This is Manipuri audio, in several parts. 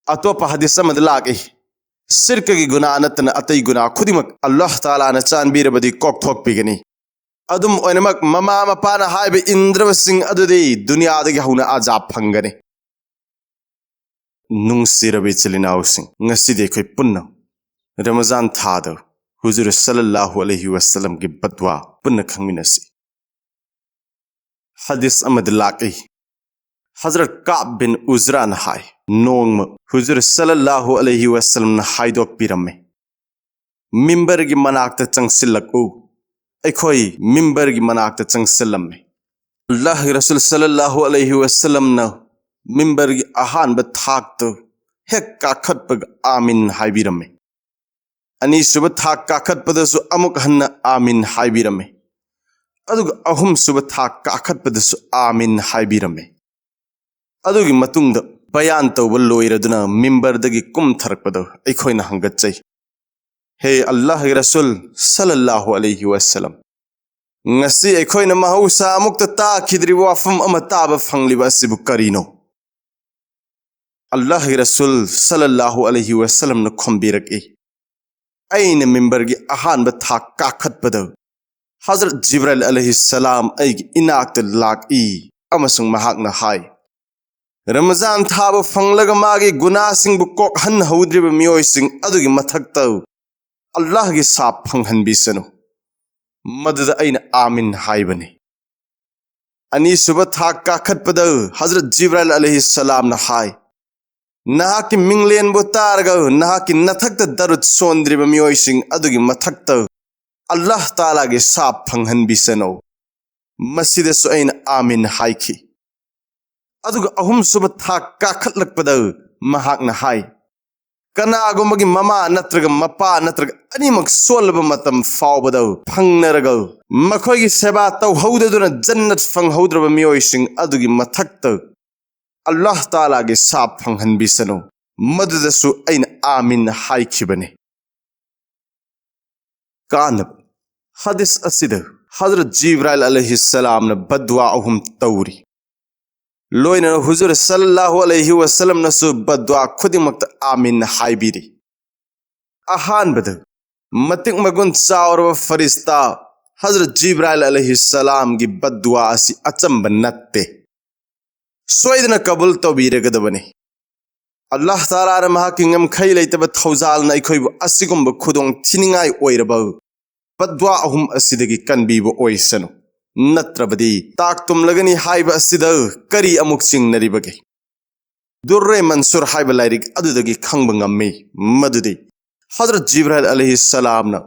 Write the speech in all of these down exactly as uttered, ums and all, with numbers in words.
ꯑꯇꯣꯞꯄ ꯍꯗꯤꯁ ꯑꯃꯗ ꯂꯥꯛꯏ, ꯁꯤꯔꯀꯒꯤ ꯒꯨꯅꯥ ꯅꯠꯇꯅ ꯑꯇꯩ ꯒꯨꯅꯥ ꯈꯨꯗꯤꯡꯃꯛ ꯑꯜꯂꯥꯍ ꯇꯥꯂꯥꯅ ꯆꯥꯟꯕꯤꯔꯕꯗꯤ ꯀꯣꯛꯊꯣꯛꯄꯤꯒꯅꯤ꯫ ꯑꯗꯨꯝ ꯑꯣꯏꯅꯃꯛ, ꯃꯃꯥ ꯃꯄꯥꯅ ꯍꯥꯏꯕ ꯏꯟꯗ꯭ꯔꯕꯁꯤꯡ ꯑꯗꯨꯗꯤ ꯗꯨꯅꯤꯌꯥꯗꯒꯤ ꯍꯧꯅ ꯑꯖꯥꯕ ꯐꯪꯒꯅꯤ꯫ ꯅꯨꯡꯁꯤꯔꯕ ꯏꯆꯤꯜ ꯏꯅꯥꯎꯁꯤꯡ, ꯉꯁꯤꯗꯤ ꯑꯩꯈꯣꯏ ꯄꯨꯟꯅ ꯔꯃꯖꯥꯟ ꯊꯥꯗ ꯍꯨꯖꯨꯔ ꯁꯜꯂꯜꯂꯥꯍꯨ ꯑꯂꯩꯍꯤ ꯋꯁꯜꯂꯝꯒꯤ ꯕꯗꯋꯥ ꯄꯨꯟꯅ ꯈꯪꯃꯤꯟꯅꯁꯤ꯫ ꯍꯗꯤꯁ ꯑꯃꯗ ꯂꯥꯛꯏ, ꯍꯖꯔꯠ ꯀꯥꯕ ꯕꯤꯟ ꯎꯖ꯭ꯔꯥꯅ ꯍꯥꯏ, ꯅꯣꯡꯃ ꯍꯨꯖꯨꯔ ꯁꯜꯂꯜꯂꯥꯍꯨ ꯑꯂꯩꯍꯤ ꯋꯁꯜꯂꯝꯅ ꯍꯥꯏꯗꯣꯛꯄꯤꯔꯝꯃꯤ, "ꯃꯤꯝꯕꯔꯒꯤ ꯃꯅꯥꯛꯇ ꯆꯪꯁꯤꯜꯂꯛꯎ"꯫ ꯑꯩꯈꯣꯏ ꯃꯤꯝꯕꯔꯒꯤ ꯃꯅꯥꯛꯇ ꯆꯪꯁꯤꯜꯂꯝꯃꯤ꯫ ꯑꯜꯂꯥꯍꯒꯤ ꯔꯁꯨꯜ ꯁꯜꯂꯜꯂꯥꯍꯨ ꯑꯂꯩꯍꯤ ꯋꯁꯜꯂꯝꯅ ꯃꯤꯝꯕꯔꯒꯤ ꯑꯍꯥꯟꯕ ꯊꯥꯛꯇꯨ ꯍꯦꯛ ꯀꯥꯈꯠꯄꯒ "ꯑꯥꯃꯤꯟ" ꯍꯥꯏꯕꯤꯔꯝꯃꯤ꯫ ꯑꯅꯤꯁꯨꯕ ꯊꯥꯛ ꯀꯥꯈꯠꯄꯗꯁꯨ ꯑꯃꯨꯛ ꯍꯟꯅ "ꯑꯥꯃꯤꯟ" ꯍꯥꯏꯕꯤꯔꯝꯃꯤ꯫ ꯑꯗꯨꯒ ꯑꯍꯨꯝꯁꯨꯕ ꯊꯥꯛ ꯀꯥꯈꯠꯄꯗꯁꯨ "ꯑꯥꯃꯤꯟ" ꯍꯥꯏꯕꯤꯔꯝꯃꯤ꯫ ꯑꯗꯨꯒꯤ ꯃꯇꯨꯡꯗ ꯕꯌꯥꯟ ꯇꯧꯕ ꯂꯣꯏꯔꯗꯨꯅ ꯃꯤꯝꯕꯔꯗꯒꯤ ꯀꯨꯝꯊꯔꯛꯄꯗ ꯑꯩꯈꯣꯏꯅ ꯍꯪꯒꯠꯆꯩ, "ꯍꯦ ꯑꯜꯂꯥꯍꯒꯤ ꯔꯁꯨꯜ ꯁꯜꯂꯜꯂꯥꯍꯨ ꯑꯂꯩꯍꯤ ꯋꯁꯜꯂꯝ, ꯉꯁꯤ ꯑꯩꯈꯣꯏꯅ ꯃꯍꯧꯁꯥ ꯑꯃꯨꯛꯇ ꯇꯥꯈꯤꯗ꯭ꯔꯤꯕ ꯋꯥꯐꯝ ꯑꯃ ꯇꯥꯕ ꯐꯪꯂꯤꯕ ꯑꯁꯤꯕꯨ ꯀꯔꯤꯅꯣ?" ꯑꯜꯂꯥꯍꯒꯤ ꯔꯁꯨꯜ ꯁꯜꯂꯜꯂꯥꯍꯨ ꯑꯂꯩꯍꯤ ꯋꯁꯜꯂꯝꯅ ꯈꯨꯝꯕꯤꯔꯛꯏ, "ꯑꯩꯅ ꯃꯤꯝꯕꯔꯒꯤ ꯑꯍꯥꯟꯕ ꯊꯥꯛ ꯀꯥꯈꯠꯄꯗ ꯍꯖꯔꯠ ꯖꯤꯕ꯭ꯔꯥꯏꯜ ꯑꯂꯩꯍꯤ ꯁꯂꯥꯝ ꯑꯩꯒꯤ ꯏꯅꯥꯛꯇ ꯂꯥꯛꯏ ꯑꯃꯁꯨꯡ ꯃꯍꯥꯛꯅ ꯍꯥꯏ, ꯔꯃꯖꯥꯟ ꯊꯥꯕ ꯐꯪꯂꯒ ꯃꯥꯒꯤ ꯒꯨꯅꯥꯁꯤꯡꯕꯨ ꯀꯣꯛꯍꯟꯍꯧꯗ꯭ꯔꯤꯕ ꯃꯤꯑꯣꯏꯁꯤꯡ ꯑꯗꯨꯒꯤ ꯃꯊꯛꯇ ꯑꯜꯂꯥꯍꯒꯤ ꯁꯥꯞ ꯐꯪꯍꯟꯕꯤꯁꯅꯨ"꯫ ꯃꯗꯨꯗ ꯑꯩꯅ "ꯑꯥꯃꯤꯟ" ꯍꯥꯏꯕꯅꯤ꯫ ꯑꯅꯤꯁꯨꯕ ꯊꯥꯛ ꯀꯥꯈꯠꯄꯗ ꯍꯖꯔꯠ ꯖꯤꯕ꯭ꯔꯥꯏꯜ ꯑꯂꯩꯍꯤ ꯁꯂꯥꯝꯅ ꯍꯥꯏ, "ꯅꯍꯥꯛꯀꯤ ꯃꯤꯡꯂꯦꯟꯕꯨ ꯇꯥꯔꯒ ꯅꯍꯥꯛꯀꯤ ꯅꯊꯛꯇ ꯗꯔꯨꯗ ꯁꯣꯟꯗ꯭ꯔꯤꯕ ꯃꯤꯑꯣꯏꯁꯤꯡ ꯑꯗꯨꯒꯤ ꯃꯊꯛꯇ ꯑꯜꯂꯥꯍ ꯇꯥꯂꯥꯒꯤ ꯁꯥꯞ ꯐꯪꯍꯟꯕꯤꯁꯅꯨ"꯫ ꯃꯁꯤꯗꯁꯨ ꯑꯩꯅ "ꯑꯥꯃꯤꯟ" ꯍꯥꯏꯈꯤ꯫ ꯑꯗꯨꯒ ꯑꯍꯨꯝꯁꯨꯕ ꯊꯥꯛ ꯀꯥꯈꯠꯂꯛꯄꯗ ꯃꯍꯥꯛꯅ ꯍꯥꯏ, "ꯀꯅꯥꯒꯨꯝꯕꯒꯤ ꯃꯃꯥ ꯅꯠꯇ꯭ꯔꯒ ꯃꯄꯥ ꯅꯠꯇ꯭ꯔꯒ ꯑꯅꯤꯃꯛ ꯁꯣꯜꯂꯕ ꯃꯇꯝ ꯐꯥꯎꯕꯗ ꯐꯪꯅꯔꯒ ꯃꯈꯣꯏꯒꯤ ꯁꯦꯕꯥ ꯇꯧꯍꯧꯗꯗꯨꯅ ꯖꯟꯅꯠ ꯐꯪꯍꯧꯗ꯭ꯔꯕ ꯃꯤꯑꯣꯏꯁꯤꯡ ꯑꯗꯨꯒꯤ ꯃꯊꯛꯇ ꯑꯜꯂꯥꯍ ꯇꯥꯂꯥꯒꯤ ꯁꯥꯞ ꯐꯪꯍꯟꯕꯤꯁꯅꯨ"꯫ ꯃꯗꯨꯗꯁꯨ ꯑꯩꯅ "ꯑꯥꯃꯤꯟ" ꯍꯥꯏꯈꯤꯕꯅꯤ꯫ ꯀꯥꯟꯅꯕ꯫ ꯍꯗꯤꯁ ꯑꯁꯤꯗ ꯍꯖꯔꯠ ꯖꯤꯕ꯭ꯔꯥꯏꯜ ꯑꯂꯩꯍꯤ ꯁꯂꯥꯝꯅ ꯕꯗꯋꯥ ꯑꯍꯨꯝ ꯇꯧꯔꯤ꯫ ꯂꯣꯏꯅꯅ ꯍꯨꯖꯨꯔ ꯁꯜꯂꯜꯂꯥꯍꯨ ꯑꯂꯩꯍꯤ ꯋꯥꯁꯜꯂꯝꯅꯁꯨ ꯕꯗ꯭ꯋꯥ ꯈꯨꯗꯤꯡꯃꯛꯇ ꯑꯥꯃꯤꯟ ꯍꯥꯏꯕꯤꯔꯤ꯫ ꯑꯍꯥꯟꯕꯗ, ꯃꯇꯤꯛ ꯃꯒꯨꯟ ꯆꯥꯎꯔꯕ ꯐꯔꯤꯁꯇꯥ ꯍꯖꯔꯠ ꯖꯤꯕ꯭ꯔꯥꯏꯜ ꯑꯂꯩꯍꯤ ꯁꯂꯥꯝꯒꯤ ꯕꯗ꯭ꯋꯥ ꯑꯁꯤ ꯑꯆꯝꯕ ꯅꯠꯇꯦ, ꯁꯣꯏꯗꯅ ꯀꯕꯨꯜ ꯇꯧꯕꯤꯔꯒꯗꯕꯅꯤ꯫ ꯑꯜꯂꯥꯍ ꯇꯥꯂꯥꯅ ꯃꯍꯥꯛꯀꯤ ꯉꯝꯈꯩ ꯂꯩꯇꯕ ꯊꯧꯖꯥꯜꯅ ꯑꯩꯈꯣꯏꯕꯨ ꯑꯁꯤꯒꯨꯝꯕ ꯈꯨꯗꯣꯡ ꯊꯤꯅꯤꯡꯉꯥꯏ ꯑꯣꯏꯔꯕ ꯕꯗ꯭ꯋꯥ ꯑꯍꯨꯝ ꯑꯁꯤꯗꯒꯤ ꯀꯟꯕꯤꯕ ꯑꯣꯏꯁꯅꯨ, ꯅꯠꯇ꯭ꯔꯕꯗꯤ ꯇꯥꯛ ꯇꯨꯝꯂꯒꯅꯤ ꯍꯥꯏꯕ ꯑꯁꯤꯗ ꯀꯔꯤ ꯑꯃꯨꯛ ꯆꯤꯡꯅꯔꯤꯕꯒꯦ? ꯗꯨꯔꯔꯦ ꯃꯟꯁꯨꯔ ꯍꯥꯏꯕ ꯂꯥꯏꯔꯤꯛ ꯑꯗꯨꯗꯒꯤ ꯈꯪꯕ ꯉꯝꯃꯤ ꯃꯗꯨꯗꯤ ꯍꯖꯔꯠ ꯖꯤꯕ꯭ꯔꯥꯏꯜ ꯑꯂꯩꯍꯤ ꯁꯂꯥꯝꯅ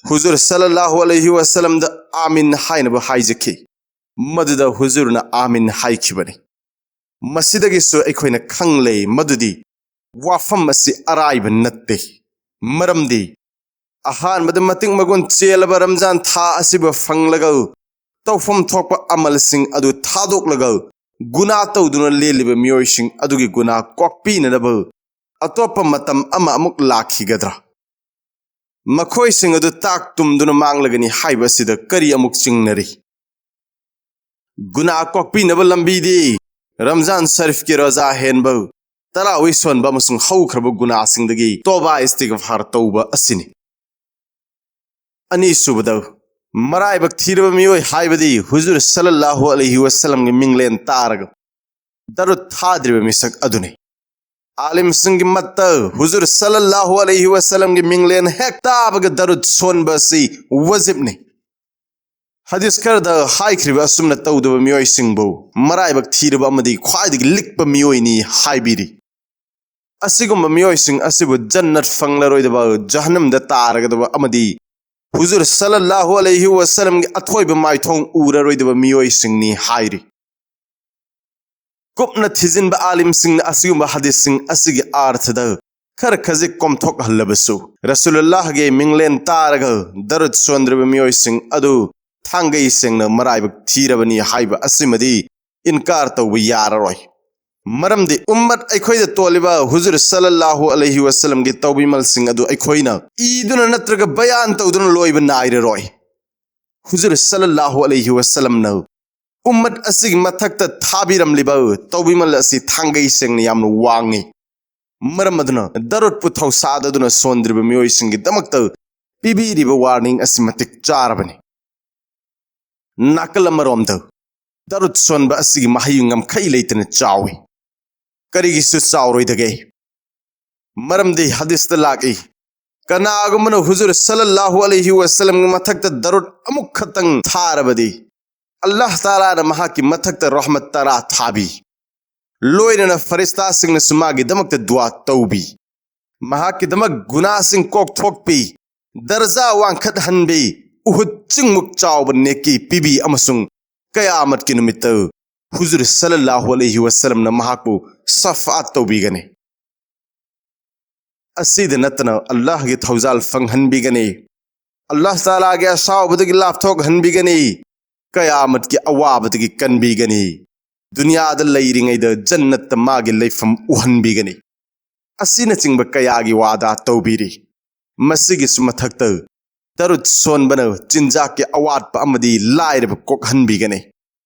ꯍꯨꯖꯨꯔ ꯁꯜꯂꯜꯂꯥꯍꯨ ꯑꯂꯩꯍꯤ ꯋꯥꯁꯜꯂꯝꯗ "ꯑꯥꯃꯤꯟ" ꯍꯥꯏꯅꯕ ꯍꯥꯏꯖꯈꯤ꯫ ꯃꯗꯨꯗ ꯍꯨꯖꯨꯔꯅ "ꯑꯥꯃꯤꯟ" ꯍꯥꯏꯈꯤꯕꯅꯤ꯫ ꯃꯁꯤꯗꯒꯤꯁꯨ ꯑꯩꯈꯣꯏꯅ ꯈꯪꯂꯦ ꯃꯗꯨꯗꯤ ꯋꯥꯐꯝ ꯑꯁꯤ ꯑꯔꯥꯏꯕ ꯅꯠꯇꯦ꯫ ꯃꯔꯝꯗꯤ ꯑꯍꯥꯟꯕꯗ ꯃꯇꯤꯛ ꯃꯒꯨꯟ ꯆꯦꯜꯂꯕ ꯔꯝꯖꯥꯟ ꯊꯥ ꯑꯁꯤꯕꯨ ꯐꯪꯂꯒ, ꯇꯧꯐꯝ ꯊꯣꯛꯄ ꯑꯃꯜꯁꯤꯡ ꯑꯗꯨ ꯊꯥꯗꯣꯛꯂꯒ, ꯒꯨꯅꯥ ꯇꯧꯗꯨꯅ ꯂꯦꯜꯂꯤꯕ ꯃꯤꯑꯣꯏꯁꯤꯡ ꯑꯗꯨꯒꯤ ꯒꯨꯅꯥ ꯀꯣꯛꯄꯤꯅꯅꯕ ꯑꯇꯣꯞꯄ ꯃꯇꯝ ꯑꯃ ꯑꯃꯨꯛ ꯂꯥꯛꯈꯤꯒꯗ꯭ꯔꯥ? ꯃꯈꯣꯏꯁꯤꯡ ꯑꯗꯨ ꯇꯥꯛ ꯇꯨꯝꯗꯨꯅ ꯃꯥꯡꯂꯒꯅꯤ ꯍꯥꯏꯕ ꯑꯁꯤꯗ ꯀꯔꯤ ꯑꯃꯨꯛ ꯆꯤꯡꯅꯔꯤ? ꯒꯨꯅꯥ ꯀꯣꯛꯄꯤꯅꯕ ꯂꯝꯕꯤꯗꯤ ꯔꯝꯖꯥꯟ ꯁꯔꯤꯐꯀꯤ ꯔꯣꯖꯥ ꯍꯦꯟꯕ, ꯇꯔꯥꯋꯤ ꯁꯣꯟꯕ ꯑꯃꯁꯨꯡ ꯍꯧꯈ꯭ꯔꯕ ꯒꯨꯅꯥꯁꯤꯡꯗꯒꯤ ꯇꯣꯕꯥ ꯏꯁꯇꯤꯒꯐꯥꯔ ꯇꯧꯕ ꯑꯁꯤꯅꯤ꯫ ꯑꯅꯤꯁꯨꯕꯗ, ꯃꯔꯥꯏꯕꯛ ꯊꯤꯔꯕ ꯃꯤꯑꯣꯏ ꯍꯥꯏꯕꯗꯤ ꯍꯨꯖꯨꯔ ꯁꯜꯂꯜꯂꯥꯍꯨ ꯑꯂꯩꯍꯤ ꯋꯥꯁꯜꯂꯝꯒꯤ ꯃꯤꯡꯂꯦꯟ ꯇꯥꯔꯒ ꯗꯔꯨꯗ ꯊꯥꯗ꯭ꯔꯤꯕ ꯃꯤꯁꯛ ꯑꯗꯨꯅꯤ꯫ ꯑꯥꯂꯤꯝꯁꯤꯡꯒꯤ ꯃꯠꯇ ꯍꯨꯖꯨꯔ ꯁꯜꯂꯜꯂꯥꯍꯨ ꯑꯂꯩꯍꯤ ꯋꯥꯁꯜꯂꯝꯒꯤ ꯃꯤꯡꯂꯦꯟ ꯍꯦꯛ ꯇꯥꯕꯒ ꯗꯔꯨꯗ ꯁꯣꯟꯕ ꯑꯁꯤ ꯋꯥꯖꯤꯕꯅꯤ꯫ ꯍꯗꯤꯁ ꯈꯔꯗ ꯍꯥꯏꯈ꯭ꯔꯤꯕ ꯑꯁꯨꯝꯅ ꯇꯧꯗꯕ ꯃꯤꯑꯣꯏꯁꯤꯡꯕꯨ ꯃꯔꯥꯏꯕꯛ ꯊꯤꯔꯕ ꯑꯃꯗꯤ ꯈ꯭ꯋꯥꯏꯗꯒꯤ ꯂꯤꯛꯄ ꯃꯤꯑꯣꯏꯅꯤ ꯍꯥꯏꯕꯤꯔꯤ꯫ ꯑꯁꯤꯒꯨꯝꯕ ꯃꯤꯑꯣꯏꯁꯤꯡ ꯑꯁꯤꯕꯨ ꯖꯟꯅꯠ ꯐꯪꯂꯔꯣꯏꯗꯕ, ꯖꯍꯟꯅꯝꯗ ꯇꯥꯔꯒꯗꯕ ꯑꯃꯗꯤ ꯍꯨꯖꯨꯔ ꯁꯜꯂꯜꯂꯥꯍꯨ ꯑꯂꯩꯍꯤ ꯋꯥꯁꯜꯂꯝꯒꯤ ꯑꯊꯣꯏꯕ ꯃꯥꯏꯊꯣꯡ ꯎꯔꯔꯣꯏꯗꯕ ꯃꯤꯑꯣꯏꯁꯤꯡꯅꯤ ꯍꯥꯏꯔꯤ꯫ ꯀꯨꯞꯅ ꯊꯤꯖꯤꯟꯕ ꯑꯥꯂꯤꯝꯁꯤꯡꯅ ꯑꯁꯤꯒꯨꯝꯕ ꯍꯗꯤꯁꯁꯤꯡ ꯑꯁꯤꯒꯤ ꯑꯥꯔꯊꯗ ꯈꯔ ꯈꯖꯤꯛ ꯀꯣꯝꯊꯣꯛꯍꯜꯂꯕꯁꯨ, ꯔꯁꯨꯂꯨꯜꯂꯥꯍꯒꯤ ꯃꯤꯡꯂꯦꯟ ꯇꯥꯔꯒ ꯗꯔꯨꯗ ꯁꯣꯟꯗ꯭ꯔꯤꯕ ꯃꯤꯑꯣꯏꯁꯤꯡ ꯑꯗꯨ ꯊꯥꯡꯒꯩ ꯁꯦꯡꯅ ꯃꯔꯥꯏꯕꯛ ꯊꯤꯔꯕꯅꯤ ꯍꯥꯏꯕ ꯑꯁꯤꯃꯗꯤ ꯏꯟꯀꯥꯔ ꯇꯧꯕ ꯌꯥꯔꯔꯣꯏ꯫ ꯃꯔꯝꯗꯤ ꯎꯝꯃꯠ ꯑꯩꯈꯣꯏꯗ ꯇꯣꯜꯂꯤꯕ ꯍꯨꯖꯨꯔ ꯁꯜꯂꯜꯂꯥꯍꯨ ꯑꯂꯩꯍꯤ ꯋꯥꯁꯜꯂꯝꯒꯤ ꯇꯧꯕꯤꯃꯜꯁꯤꯡ ꯑꯗꯨ ꯑꯩꯈꯣꯏꯅ ꯏꯗꯨꯅ ꯅꯠꯇ꯭ꯔꯒ ꯕꯌꯥꯟ ꯇꯧꯗꯨꯅ ꯂꯣꯏꯕ ꯅꯥꯏꯔꯔꯣꯏ꯫ ꯍꯨꯖꯨꯔ ꯁꯜꯂꯜꯂꯥꯍꯨ ꯑꯂꯩꯍꯤ ꯋꯥꯁꯜꯂꯝꯅ ꯎꯝꯃꯠ ꯑꯁꯤꯒꯤ ꯃꯊꯛꯇ ꯊꯥꯕꯤꯔꯝꯂꯤꯕ ꯇꯧꯕꯤꯃꯜ ꯑꯁꯤ ꯊꯥꯡꯒꯩ ꯁꯦꯡꯅ ꯌꯥꯝꯅ ꯋꯥꯡꯉꯤ꯫ ꯃꯔꯝ ꯑꯗꯨꯅ ꯗꯔꯨꯠꯄꯨ ꯊꯧꯁꯥꯗꯗꯨꯅ ꯁꯣꯟꯗ꯭ꯔꯤꯕ ꯃꯤꯑꯣꯏꯁꯤꯡꯒꯤꯗꯃꯛꯇ ꯄꯤꯕꯤꯔꯤꯕ ꯋꯥꯔꯅꯤꯡ ꯑꯁꯤ ꯃꯇꯤꯛ ꯆꯥꯔꯕꯅꯤ꯫ ꯅꯥꯀꯜ ꯑꯃꯔꯣꯝꯗ ꯗꯔꯨꯠ ꯁꯣꯟꯕ ꯑꯁꯤꯒꯤ ꯃꯍꯩ ꯉꯝꯈꯩ ꯂꯩꯇꯅ ꯆꯥꯎꯏ꯫ ꯀꯔꯤꯒꯤꯁꯨ ꯆꯥꯎꯔꯣꯏꯗꯒꯦ? ꯃꯔꯝꯗꯤ ꯍꯗꯤꯁꯇ ꯂꯥꯛꯏ, ꯀꯅꯥꯒꯨꯝꯕꯅ ꯍꯨꯖꯨꯔ ꯁꯜꯂꯜꯂꯥꯍꯨ ꯑꯂꯩꯍꯤ ꯋꯁꯜꯂꯝꯒꯤ ꯃꯊꯛꯇ ꯗꯔꯨꯠ ꯑꯃꯨꯛ ꯈꯛꯇꯪ ꯊꯥꯔꯕꯗꯤ, ꯑꯜꯂꯥꯍ ꯇꯥꯂꯥꯅ ꯃꯍꯥꯛꯀꯤ ꯃꯊꯛꯇ ꯔꯍꯃꯠ ꯇꯔꯥ ꯊꯥꯕꯤ, ꯂꯣꯏꯅꯅ ꯐꯔꯤꯁꯇꯥꯁꯤꯡꯅꯁꯨ ꯃꯥꯒꯤꯗꯃꯛꯇ ꯗꯨꯋꯥ ꯇꯧꯕꯤ, ꯃꯍꯥꯛꯀꯤꯗꯃꯛ ꯒꯨꯅꯥꯁꯤꯡ ꯀꯣꯛꯊꯣꯛꯄꯤ, ꯗꯔꯖꯥ ꯋꯥꯡꯈꯠꯍꯟꯕꯤ, ꯎꯍꯨꯗ ꯆꯤꯡꯃꯨꯛ ꯆꯥꯎꯕ ꯅꯦꯀꯤ ꯄꯤꯕꯤ ꯑꯃꯁꯨꯡ ꯀꯌꯥꯃꯠꯀꯤ ꯅꯨꯃꯤꯠꯇ ꯍꯨꯖꯨꯔ ꯁꯜꯂꯜꯂꯥꯍꯨ ꯑꯂꯩꯍꯤ ꯋꯁꯜꯂꯝꯅ ꯃꯍꯥꯛꯄꯨ ꯁꯐꯥꯠ ꯇꯧꯕꯤꯒꯅꯤ꯫ ꯑꯁꯤꯗ ꯅꯠꯇꯅ ꯑꯜꯂꯥꯍꯒꯤ ꯊꯧꯖꯥꯜ ꯐꯪꯍꯟꯕꯤꯒꯅꯤ꯫ ꯑꯜꯂꯥꯍ ꯇꯥꯂꯥꯒꯤ ꯑꯁꯥꯎꯕꯗꯒꯤ ꯂꯥꯞꯊꯣꯛꯍꯟꯕꯤꯒꯅꯤ꯫ ꯀꯌꯥꯃꯠꯀꯤ ꯑꯋꯥꯕꯗꯒꯤ ꯀꯟꯕꯤꯒꯅꯤ꯫ ꯗꯨꯅꯤꯌꯥꯗ ꯂꯩꯔꯤꯉꯩꯗ ꯖꯟꯅꯠꯇ ꯃꯥꯒꯤ ꯂꯩꯐꯝ ꯎꯍꯟꯕꯤꯒꯅꯤ꯫ ꯑꯁꯤꯅꯆꯤꯡꯕ ꯀꯌꯥꯒꯤ ꯋꯥꯗꯥ ꯇꯧꯕꯤꯔꯤ꯫ ꯃꯁꯤꯒꯤꯁꯨ ꯃꯊꯛꯇ ꯗꯔꯨꯠ ꯁꯣꯟꯕꯅ ꯆꯤꯟꯖꯥꯛꯀꯤ ꯑꯋꯥꯠꯄ ꯑꯃꯗꯤ ꯂꯥꯏꯔꯕ ꯀꯣꯛꯍꯟꯕꯤꯒꯅꯤ꯫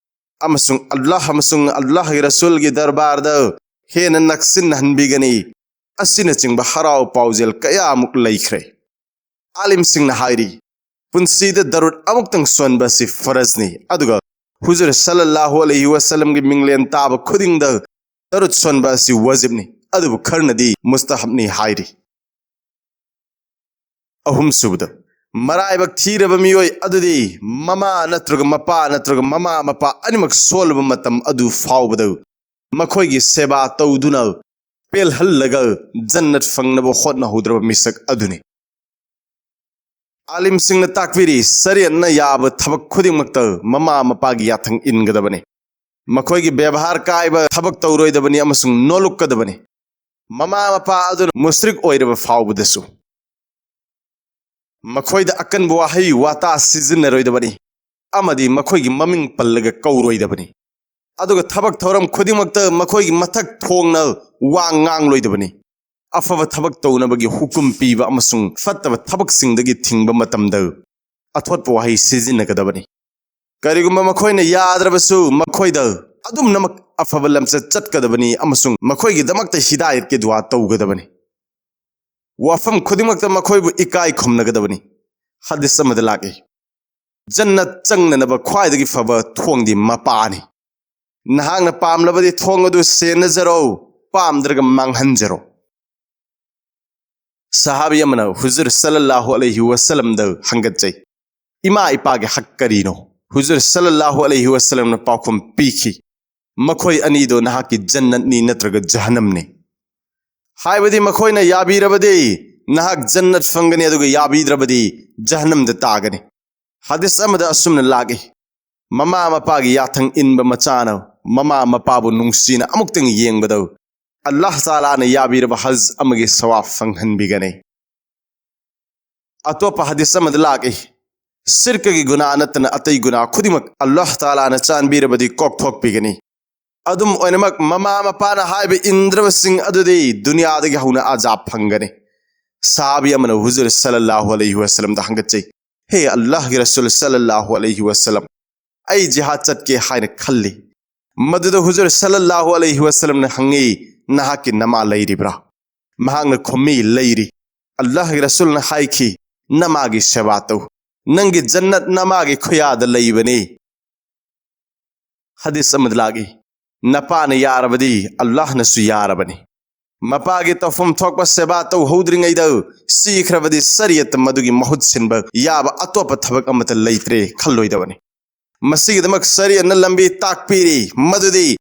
ꯑꯃꯁꯨꯡ ꯑꯜꯂꯥꯍ ꯑꯃꯁꯨꯡ ꯑꯜꯂꯥꯍꯒꯤ ꯔꯁꯨꯜꯒꯤ ꯗꯔꯕꯥꯔꯗ ꯍꯦꯟꯅ ꯅꯛꯁꯤꯟꯅꯍꯟꯕꯤꯒꯅꯤ꯫ ꯑꯁꯤꯅꯆꯤꯡꯕ ꯍꯔꯥꯎ ꯄꯥꯎꯖꯦꯜ ꯀꯌꯥꯃꯨꯛ ꯂꯩꯈ꯭ꯔꯦ꯫ ꯑꯥꯂꯤꯝꯁꯤꯡꯅ ꯍꯥꯏꯔꯤ, ꯄꯨꯟꯁꯤꯗ ꯗꯔꯨꯠ ꯑꯃꯨꯛꯇꯪ ꯁꯣꯟꯕ ꯑꯁꯤ ꯐꯔꯖꯅꯤ, ꯑꯗꯨꯒ ꯍꯨꯖꯨꯔ ꯁꯜꯂꯜꯂꯥꯍꯨ ꯑꯂꯩꯍꯤ ꯋꯁꯜꯂꯝꯒꯤ ꯃꯤꯡꯂꯦꯟ ꯇꯥꯕ ꯈꯨꯗꯤꯡꯗ ꯗꯔꯨꯠ ꯁꯣꯟꯕ ꯑꯁꯤ ꯋꯥꯖꯤꯕꯅꯤ, ꯑꯗꯨꯕꯨ ꯈꯔꯅꯗꯤ ꯃꯨꯁꯇꯍꯕꯅꯤ ꯍꯥꯏꯔꯤ꯫ ꯑꯍꯨꯝꯁꯨꯕꯗ, ꯃꯔꯥꯏꯕꯛ ꯊꯤꯔꯕ ꯃꯤꯑꯣꯏ ꯑꯗꯨꯗꯤ ꯃꯃꯥ ꯅꯠꯇ꯭ꯔꯒ ꯃꯄꯥ ꯅꯠꯇ꯭ꯔꯒ ꯃꯃꯥ ꯃꯄꯥ ꯑꯅꯤꯃꯛ ꯁꯣꯜꯂꯕ ꯃꯇꯝ ꯑꯗꯨ ꯐꯥꯎꯕꯗ ꯃꯈꯣꯏꯒꯤ ꯁꯦꯕꯥ ꯇꯧꯗꯨꯅ ꯄꯦꯜꯍꯜꯂꯒ ꯖꯟꯅꯠ ꯐꯪꯅꯕ ꯍꯣꯠꯅꯍꯧꯗ꯭ꯔꯕ ꯃꯤꯁꯛ ꯑꯗꯨꯅꯤ꯫ ꯑꯥꯂꯤꯝꯁꯤꯡꯅ ꯇꯥꯛꯄꯤꯔꯤ, ꯁꯔꯤꯌꯠꯅ ꯌꯥꯕ ꯊꯕꯛ ꯈꯨꯗꯤꯡꯃꯛꯇ ꯃꯃꯥ ꯃꯄꯥꯒꯤ ꯌꯥꯊꯪ ꯏꯟꯒꯗꯕꯅꯤ꯫ ꯃꯈꯣꯏꯒꯤ ꯕꯦꯕꯥꯔ ꯀꯥꯏꯕ ꯊꯕꯛ ꯇꯧꯔꯣꯏꯗꯕꯅꯤ ꯑꯃꯁꯨꯡ ꯅꯣꯂꯨꯛꯀꯗꯕꯅꯤ꯫ ꯃꯃꯥ ꯃꯄꯥ ꯑꯗꯨꯅ ꯃꯨꯁ꯭ꯔꯤꯛ ꯑꯣꯏꯔꯕ ꯐꯥꯎꯕꯗꯁꯨ ꯃꯈꯣꯏꯗ ꯑꯀꯟꯕ ꯋꯥꯍꯩ ꯋꯥꯇꯥ ꯁꯤꯖꯤꯟꯅꯔꯣꯏꯗꯕꯅꯤ ꯑꯃꯗꯤ ꯃꯈꯣꯏꯒꯤ ꯃꯃꯤꯡ ꯄꯜꯂꯒ ꯀꯧꯔꯣꯏꯗꯕꯅꯤ꯫ ꯑꯗꯨꯒ ꯊꯕꯛ ꯊꯧꯔꯝ ꯈꯨꯗꯤꯡꯃꯛꯇ ꯃꯈꯣꯏꯒꯤ ꯃꯊꯛ ꯊꯣꯡꯅ ꯋꯥ ꯉꯥꯡꯂꯣꯏꯗꯕꯅꯤ꯫ ꯑꯐꯕ ꯊꯕꯛ ꯇꯧꯅꯕꯒꯤ ꯍꯨꯀꯨꯝ ꯄꯤꯕ ꯑꯃꯁꯨꯡ ꯐꯠꯇꯕ ꯊꯕꯛꯁꯤꯡꯗꯒꯤ ꯊꯤꯡꯕ ꯃꯇꯝꯗ ꯑꯊꯣꯠꯄ ꯋꯥꯍꯩ ꯁꯤꯖꯤꯟꯅꯒꯗꯕꯅꯤ꯫ ꯀꯔꯤꯒꯨꯝꯕ ꯃꯈꯣꯏꯅ ꯌꯥꯗ꯭ꯔꯕꯁꯨ, ꯃꯈꯣꯏꯗ ꯑꯗꯨꯝꯅꯃꯛ ꯑꯐꯕ ꯂꯝꯆꯠ ꯆꯠꯀꯗꯕꯅꯤ ꯑꯃꯁꯨꯡ ꯃꯈꯣꯏꯒꯤꯗꯃꯛꯇ ꯍꯤꯗꯥꯌꯠꯀꯤ ꯗꯨꯋꯥ ꯇꯧꯒꯗꯕꯅꯤ꯫ ꯋꯥꯐꯝ ꯈꯨꯗꯤꯡꯃꯛꯇ ꯃꯈꯣꯏꯕꯨ ꯏꯀꯥꯏ ꯈꯨꯝꯅꯒꯗꯕꯅꯤ꯫ ꯍꯗꯤꯁ ꯑꯃꯗ ꯂꯥꯛꯏ, "ꯖꯟꯅꯠ ꯆꯪꯅꯅꯕ ꯈ꯭ꯋꯥꯏꯗꯒꯤ ꯐꯕ ꯊꯣꯡꯗꯤ ꯃꯄꯥꯅꯤ꯫ ꯅꯍꯥꯛꯅ ꯄꯥꯝꯂꯕꯗꯤ ꯊꯣꯡ ꯑꯗꯨ ꯁꯦꯟꯅꯖꯔꯣ, ꯄꯥꯝꯗ꯭ꯔꯒ ꯃꯥꯡꯍꯟꯖꯔꯣ"꯫ ꯁꯍꯥꯕꯤ ꯑꯃꯅ ꯍꯨꯖꯨꯔ ꯁꯜꯂꯜꯂꯥꯍꯨ ꯑꯂꯩꯍꯤ ꯋꯥꯁꯜꯂꯝꯗ ꯍꯪꯒꯠꯆꯩ, "ꯏꯃꯥ ꯏꯄꯥꯒꯤ ꯍꯛ ꯀꯔꯤꯅꯣ?" ꯍꯨꯖꯨꯔ ꯁꯜꯂꯜꯂꯥꯍꯨ ꯑꯂꯩꯍꯤ ꯋꯥꯁꯜꯂꯝꯅ ꯄꯥꯎꯈꯨꯝ ꯄꯤꯈꯤ, "ꯃꯈꯣꯏ ꯑꯅꯤꯗꯣ ꯅꯍꯥꯛꯀꯤ ꯖꯟꯅꯠꯅꯤ ꯅꯠꯇ꯭ꯔꯒ ꯖꯍꯟꯅꯝꯅꯤ꯫ ꯍꯥꯏꯕꯗꯤ ꯃꯈꯣꯏꯅ ꯌꯥꯕꯤꯔꯕꯗꯤ ꯅꯍꯥꯛ ꯖꯟꯅꯠ ꯐꯪꯒꯅꯤ, ꯑꯗꯨꯒ ꯌꯥꯕꯤꯗ꯭ꯔꯕꯗꯤ ꯖꯍꯟꯅꯝꯗ ꯇꯥꯒꯅꯤ"꯫ ꯍꯗꯤꯁ ꯑꯃꯗ ꯑꯁꯨꯝꯅ ꯂꯥꯛꯏ, "ꯃꯃꯥ ꯃꯄꯥꯒꯤ ꯌꯥꯊꯪ ꯏꯟꯕ ꯃꯆꯥꯅ ꯃꯃꯥ ꯃꯄꯥꯕꯨ ꯅꯨꯡꯁꯤꯅ ꯑꯃꯨꯛꯇꯪ ꯌꯦꯡꯕꯗ ꯑꯜꯂꯥꯍ ꯇꯥꯂꯥꯅ ꯌꯥꯕꯤꯔꯕ ꯍꯖ ꯑꯃꯒꯤ ꯁꯋꯥꯕ ꯐꯪꯍꯟꯕꯤꯒꯅꯤ"꯫ ꯑꯇꯣꯞꯄ ꯍꯗꯤꯁ ꯑꯃꯗ ꯂꯥꯛꯏ, "ꯁꯤꯔꯀꯒꯤ ꯒꯨꯅꯥ ꯅꯠꯇꯅ ꯑꯇꯩ ꯒꯨꯅꯥ ꯈꯨꯗꯤꯡꯃꯛ ꯑꯜꯂꯥꯍ ꯇꯥꯂꯥꯅ ꯆꯥꯟꯕꯤꯔꯕꯗꯤ ꯀꯣꯛꯊꯣꯛꯄꯤꯒꯅꯤ꯫ ꯑꯗꯨꯝ ꯑꯣꯏꯅꯃꯛ, ꯃꯃꯥ ꯃꯄꯥꯅ ꯍꯥꯏꯕ ꯏꯟꯗ꯭ꯔꯕꯁꯤꯡ ꯑꯗꯨꯗꯤ ꯗꯨꯅꯤꯌꯥꯗꯒꯤ ꯍꯧꯅ ꯑꯖꯥꯕ ꯐꯪꯒꯅꯤ"꯫ ꯁꯍꯥꯕꯤ ꯑꯃꯅ ꯍꯨꯖꯨꯔ ꯁꯜꯂꯜꯂꯥꯍꯨ ꯑꯂꯩꯍꯤ ꯋꯥꯁꯜꯂꯝꯗ ꯍꯪꯒꯠꯆꯩ, "ꯍꯦ ꯑꯜꯂꯥꯍꯒꯤ ꯔꯁꯨꯜ ꯁꯜꯂꯜꯂꯥꯍꯨ ꯑꯂꯩꯍꯤ ꯋꯥꯁꯜꯂꯝ, ꯑꯩ ꯖꯤꯍꯥꯗ ꯆꯠꯀꯦ ꯍꯥꯏꯅ ꯈꯜꯂꯤ"꯫ ꯃꯗꯨꯗ ꯍꯨꯖꯨꯔ ꯁꯜꯂꯜꯂꯥꯍꯨ ꯑꯂꯩꯍꯤ ꯋꯥꯁꯜꯂꯝꯅ ꯍꯪꯉꯤ, "ꯅꯍꯥꯛꯀꯤ ꯅꯃꯥ ꯂꯩꯔꯤꯕ꯭ꯔꯥ?" ꯃꯍꯥꯛꯅ ꯈꯨꯝꯃꯤ, "ꯂꯩꯔꯤ"꯫ ꯑꯜꯂꯥꯍꯒꯤ ꯔꯁꯨꯜꯅ ꯍꯥꯏꯈꯤ, "ꯅꯃꯥꯒꯤ ꯁꯦꯕꯥ ꯇꯧ꯫ ꯅꯪꯒꯤ ꯖꯟꯅꯠ ꯅꯃꯥꯒꯤ ꯈꯨꯌꯥꯗ ꯂꯩꯕꯅꯤ"꯫ ꯍꯗꯤꯁ ꯑꯃꯗ ꯂꯥꯛꯏ, "ꯅꯄꯥꯅ ꯌꯥꯔꯕꯗꯤ ꯑꯜꯂꯥꯍꯅꯁꯨ ꯌꯥꯔꯕꯅꯤ"꯫ ꯃꯄꯥꯒꯤ ꯇꯧꯐꯝ ꯊꯣꯛꯄ ꯁꯦꯕꯥ ꯇꯧꯍꯧꯗ꯭ꯔꯤꯉꯩꯗ ꯁꯤꯈ꯭ꯔꯕꯗꯤ ꯁꯔꯤꯌꯠꯇ ꯃꯗꯨꯒꯤ ꯃꯍꯨꯠ ꯁꯤꯟꯕ ꯌꯥꯕ ꯑꯇꯣꯞꯄ ꯊꯕꯛ ꯑꯃꯠꯇ ꯂꯩꯇ꯭ꯔꯦ ꯈꯜꯂꯣꯏꯗꯕꯅꯤ꯫ ꯃꯁꯤꯒꯤꯗꯃꯛ ꯁꯔꯤꯌꯠꯅ ꯂꯝꯕꯤ ꯇꯥꯛꯄꯤꯔꯤ, ꯃꯗꯨꯗꯤ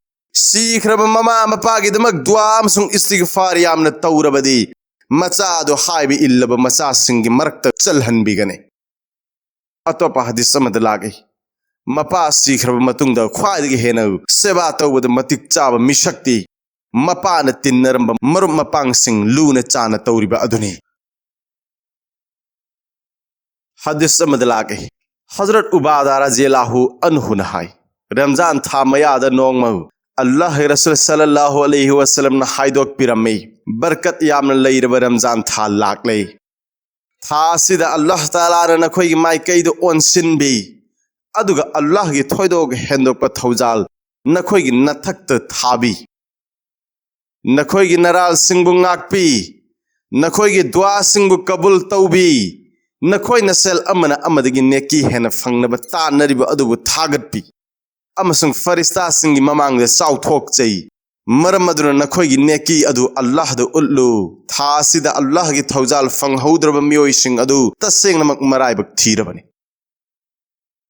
ꯁꯤꯈ꯭ꯔꯕ ꯃꯃꯥ ꯃꯄꯥꯒꯤꯗꯃꯛ ꯗꯨꯋꯥ ꯑꯃꯁꯨꯡ ꯏꯁꯇꯤꯒꯐꯥꯔ ꯌꯥꯝꯅ ꯇꯧꯔꯕꯗꯤ, ꯃꯆꯥ ꯑꯗꯨ ꯍꯥꯏꯕ ꯏꯜꯂꯕ ꯃꯆꯥꯁꯤꯡꯒꯤ ꯃꯔꯛꯇ ꯆꯜꯍꯟꯕꯤꯒꯅꯤ꯫ ꯑꯇꯣꯞꯄ ꯍꯗꯤꯁ ꯑꯃꯗ ꯂꯥꯛꯏ, "ꯃꯄꯥ ꯁꯤꯈ꯭ꯔꯕ ꯃꯇꯨꯡꯗ ꯈ꯭ꯋꯥꯏꯗꯒꯤ ꯍꯦꯟꯅ ꯁꯦꯕꯥ ꯇꯧꯕꯗ ꯃꯇꯤꯛ ꯆꯥꯕ ꯃꯤꯁꯛꯇꯤ ꯃꯄꯥꯅ ꯇꯤꯟꯅꯔꯝꯕ ꯃꯔꯨꯞ ꯃꯄꯥꯡꯁꯤꯡ ꯂꯨꯅ ꯆꯥꯅ ꯇꯧꯔꯤꯕ ꯑꯗꯨꯅꯤ"꯫ ꯍꯗꯤꯁ ꯑꯃꯗ ꯂꯥꯛꯏ, ꯍꯖꯔꯠ ꯎꯕꯥꯗꯥ ꯔꯖꯤꯌꯜꯂꯥꯍꯨ ꯑꯟꯍꯨꯅ ꯍꯥꯏ, ꯔꯝꯖꯥꯟ ꯊꯥ ꯃꯌꯥꯗ ꯅꯣꯡꯃ ꯑꯜꯂꯥꯍ ꯔꯁꯨꯜ ꯁꯜꯂꯜꯂꯥꯍꯨ ꯑꯂꯩꯍꯤ ꯋꯥꯁꯜꯂꯝꯅ ꯍꯥꯏꯗꯣꯛꯄꯤꯔꯝꯃꯤ, "ꯕꯔꯀꯠ ꯌꯥꯝꯅ ꯂꯩꯔꯕ ꯔꯝꯖꯥꯟ ꯊꯥ ꯂꯥꯛꯂꯦ꯫ ꯊꯥ ꯑꯁꯤꯗ ꯑꯜꯂꯥꯍ ꯇꯥꯂꯥꯅ ꯅꯈꯣꯏꯒꯤ ꯃꯥꯏꯀꯩꯗ ꯑꯣꯟꯁꯤꯟꯕꯤ, ꯑꯗꯨꯒ ꯑꯜꯂꯥꯍꯒꯤ ꯊꯣꯏꯗꯣꯛ ꯍꯦꯟꯗꯣꯛꯄ ꯊꯧꯖꯥꯜ ꯅꯈꯣꯏꯒꯤ ꯅꯊꯛꯇ ꯊꯥꯕꯤ꯫ ꯅꯈꯣꯏꯒꯤ ꯅꯔꯥꯜꯁꯤꯡꯕꯨ ꯉꯥꯛꯄꯤ꯫ ꯅꯈꯣꯏꯒꯤ ꯗꯨꯋꯥꯁꯤꯡꯕꯨ ꯀꯕꯨꯜ ꯇꯧꯕꯤ꯫ ꯅꯈꯣꯏꯅ ꯁꯦꯜ ꯑꯃꯅ ꯑꯃꯗꯒꯤ ꯅꯦꯀꯤ ꯍꯦꯟꯅ ꯐꯪꯅꯕ ꯇꯥꯟꯅꯔꯤꯕ ꯑꯗꯨꯕꯨ ꯊꯥꯒꯠꯄꯤ꯫ ꯑꯃꯁꯨꯡ ꯐꯔꯤꯁꯇꯥꯁꯤꯡꯒꯤ ꯃꯃꯥꯡꯗ ꯆꯥꯎꯊꯣꯛꯆꯩ꯫ ꯃꯔꯝ ꯑꯗꯨꯅ ꯅꯈꯣꯏꯒꯤ ꯅꯦꯀꯤ ꯑꯗꯨ ꯑꯜꯂꯥꯍꯗ ꯎꯠꯂꯨ꯫ ꯊꯥ ꯑꯁꯤꯗ ꯑꯜꯂꯥꯍꯒꯤ ꯊꯧꯖꯥꯜ ꯐꯪꯍꯧꯗ꯭ꯔꯕ ꯃꯤꯑꯣꯏꯁꯤꯡ ꯑꯗꯨ ꯇꯁꯦꯡꯅꯃꯛ ꯃꯔꯥꯏꯕꯛ ꯊꯤꯔꯕꯅꯤ꯫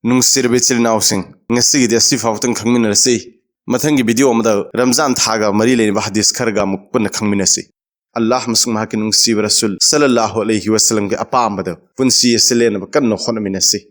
ꯅꯨꯡꯁꯤꯔꯕ ꯏꯆꯤꯜ ꯏꯅꯥꯎꯁꯤꯡ, ꯉꯁꯤꯒꯤꯗꯤ ꯑꯁꯤ ꯐꯥꯎꯕꯇꯪ ꯈꯪꯃꯤꯟꯅꯔꯁꯤ꯫ ꯃꯊꯪꯒꯤ ꯚꯤꯗꯤꯑꯣ ꯑꯃꯗ ꯔꯝꯖꯥꯟ ꯊꯥꯒ ꯃꯔꯤ ꯂꯩꯅꯕ ꯍꯗꯤꯁ ꯈꯔꯒ ꯑꯃꯨꯛ ꯄꯨꯟꯅ ꯈꯪꯃꯤꯟꯅꯁꯤ꯫ ꯑꯜꯂꯥꯍ ꯑꯃꯁꯨꯡ ꯃꯍꯥꯛꯀꯤ ꯅꯨꯡꯁꯤꯕ ꯔꯁꯨꯜ ꯁꯜꯂꯜꯂꯥꯍꯨ ꯑꯂꯩꯍꯤ ꯋꯁꯜꯂꯝꯒꯤ ꯑꯄꯥꯝꯕꯗ ꯄꯨꯟꯁꯤ ꯑꯁꯤ ꯂꯦꯟꯅꯕ ꯀꯟꯅ ꯍꯣꯠꯅꯃꯤꯟꯅꯁꯤ꯫